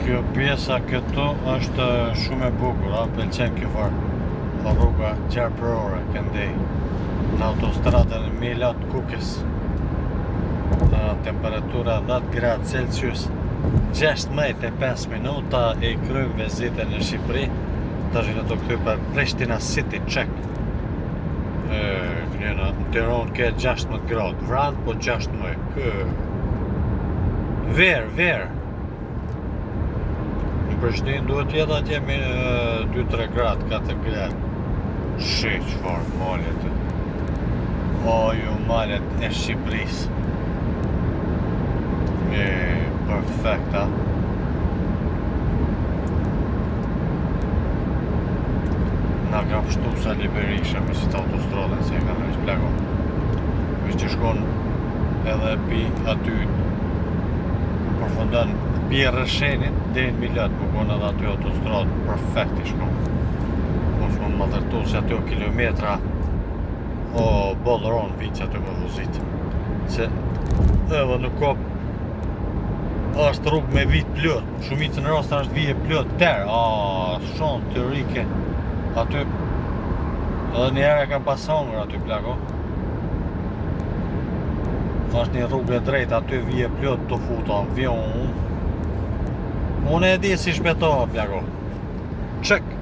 Kjo pjesa këtu është shumë e bukur, a më pëlqen kjo farë rruga gjarpërore këndej në autostradën Milot Kukës. Temperatura 10 gradë Celsius, 16 e 5 minuta e krymë vizitën në Shqipëri. Tash jena tu u kthy për Prishtina City Check. E, në Tiranë ke 16 gradë, vran po 16. Kë. Ver, ver. Në Prishtinë duhet jetë atje me 2-3 gradë, 4 gradë. Shi, çfarë malet. O, ju malet e Shqipërisë. E, perfekt, a? Na ka pështu Sali Berisha me si të autostradën se e ka në plako. Veç që shkon edhe pi aty ku përfundon pi Rrëshenit deri në Milot, më konë edhe aty autostradë perfekt i shkon. Mos më maltretu se aty o kilometra o bollëron vit që aty me vozit. Se edhe nuk ka është rrugë me vijë plot, në shumicën e rasteve është vijë plot ter, a shumë të rike. Aty edhe një herë e kam pas hongër aty plako. Është një rrugë e drejtë aty vijë plot të futa, vjen unë. Unë e di si shpetova plako. Çek.